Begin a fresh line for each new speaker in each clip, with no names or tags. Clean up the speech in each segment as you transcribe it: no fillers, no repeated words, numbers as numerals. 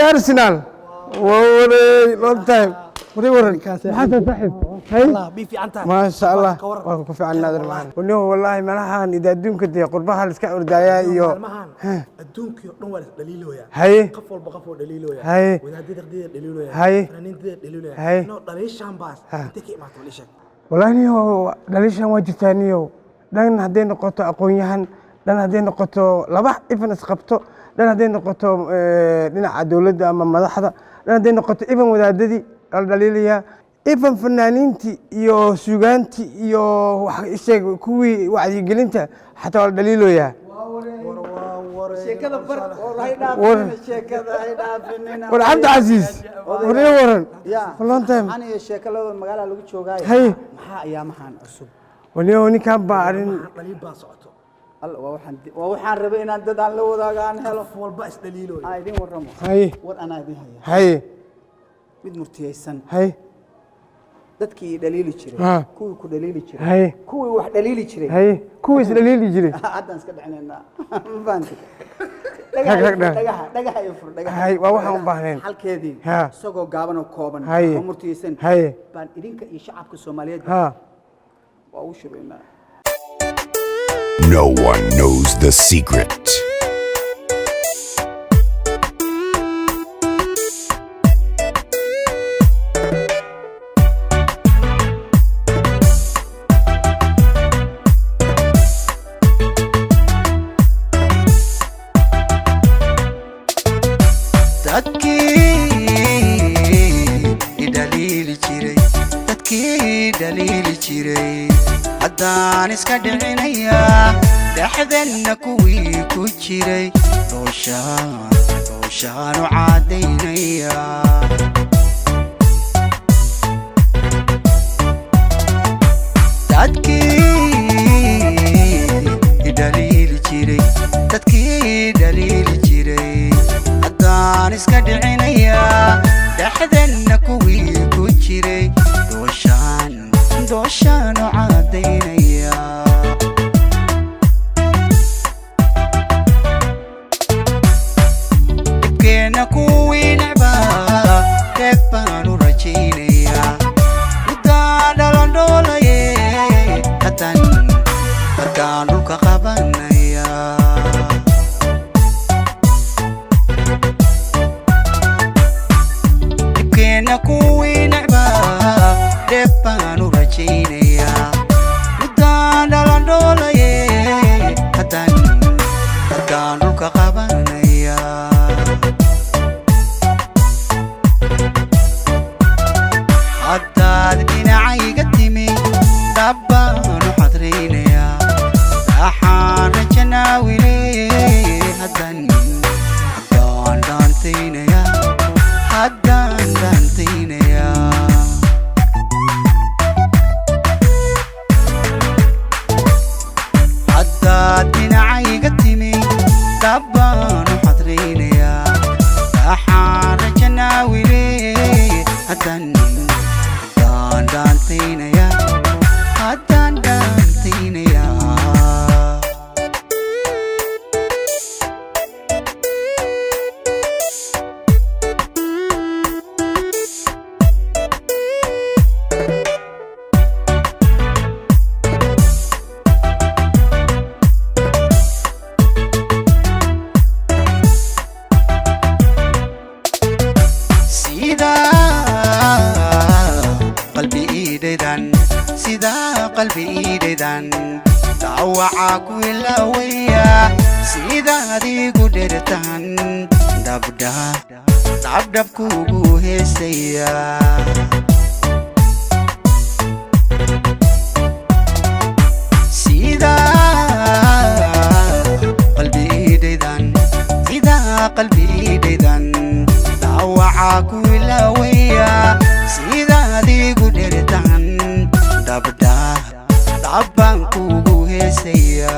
Arsenal wareey, long time. Waray waran, maxaa tahay, saaxiib? Hay.
Bii fiican tahay.
Maasha Allah, waan ku fiican, naadir macaan waniho. Wallaahi meelahan ida adduunka dee qurbaha la iska ordaayaa iyo
Maalmahan adduunkii oo dhan waa la dhaliilooyaa. Qof walba qof oo dhaliilooya. Wadaadada dhaqdida dhaliilooya. Fanaaniintada dhaliilooya. No, dhaliishaan baas intee ka imaata wali sheeg.
Wallaahi niyo, dhaliishan waa jirtaa niyo. Dhan hadday noqoto aqoon-yahan, dhan hadday noqoto laba even isqabto, dhan hadday noqoto dhinaca dowladda ama madaxda, dhan hadday noqoto even wadaadadii la dhaliilayaa, even fanaaniintii iyo suugaantii iyo wax sheeg, kuwii wacyigelinta xataa waa la dhaliiloyaa.
Sheekada bar oo hay dhaafinina, sheekada hay dhaafinina.
War Cabdi Casiis, war ii waran.
Ya.
Long time.
Aniga sheekalada magaalada lagu joogaayo. Maxaa ayaamahan cusub?
Waniyo, ninkan baa arrin
Dhaliil baa socoto.
Alla, waa waxaan rabay inaan dad aan la wadaago aan helo.
Qof walba is dhaliilooya.
Aan idin warramo. War anaa idin haya. Mid murtiyaysan. Dadkii dhaliili jiray, kuwii ku dhaliili jiray, kuwii wax dhaliili jiray,
Kuwii is dhaliili jiray.
Haddaan iska dhicinaynaa, ma fahanti?
Rag, rag, dhag.
Dhagaha, dhagaha iyo fur dhagaha.
Hay, waa waxaan u baahnayn.
Halkeedii isagoo gaaban oo kooban oo murtiyaysan baan idinka iyo shacabka Soomaaliyeed waa ugu shubaynaa.
No one knows the secret.
Dadkii idhaliili jiray, dadkii dhaliili jiray, haddaan iska dhicinayaa. Dhexdenna kuwii ku jiray, dhooshaan dhooshaanu caadaynaya. Dadkii idhaliili jiray, dadkii dhaliili jiray, haddaan iska dhicinayaa. Dhexdenna kuwii ku jiray, dhooshaan dhooshaanu caadaynaya. Dhibkeenna kuwii necbaa, dheeg baan u rajaynayaa. Muddaan dhalandhoolaye, haddaan haddaan dhulka qabanaya. Dhibkeenna kuwii necbaa, dheeg baan u rajaynayaa. Muddaan dhalandhoolaye, haddaan haddaan dhulka qabanaya. Haddaad dhinacayga timi, dhab baan u xadraynayaa. Raaxaan rajanaawile, haddaan haddaan dhaantaynaya, haddaan dhaantaynaya. Haddaad dhinacayga timi, dhab baan u xadraynayaa. Raaxaan rajanaawile, haddaan haddaan dhaantaynaya, haddaan dhaantaynaya. Sidaa qalbi iidhaydan, sidaa qalbi iidhaydan, dhaawacaa ku ilaawaya. Sidaad igu dhertan, dhabdha dhabdhab kugu heesaya. Sidaa qalbi iidhaydan, sidaa qalbi iidhaydan, dhaawacaa ku ilaawaya. Sidaad igu dhertan, dhabdha dhabbaan kugu heesaya.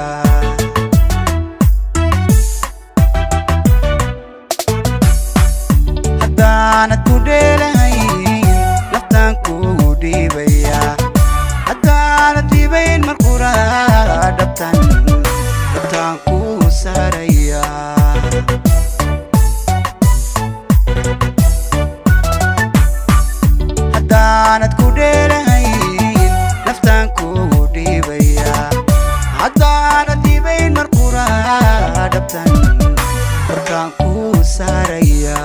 Haddaanad ku dheelahayn, naftaan kugu dhiibaya. Haddaanad dhibayn mar qura, dhabtan dhabtaan kuu saaraya. saaraya.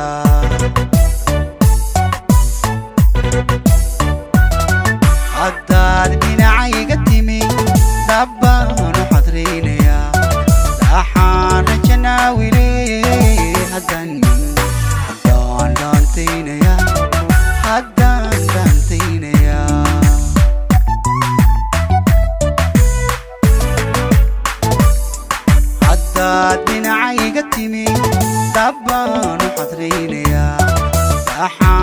Haddaad dhinacayga timi, dhabbaan u xadraynayaa, dhaxaan rajanaawile, haddaan haddaan dhaantaynaya, haddaan dhaantaynaya. Haddaad dhinacayga timi, dhabbaan u xadraynayaa, dhaxaan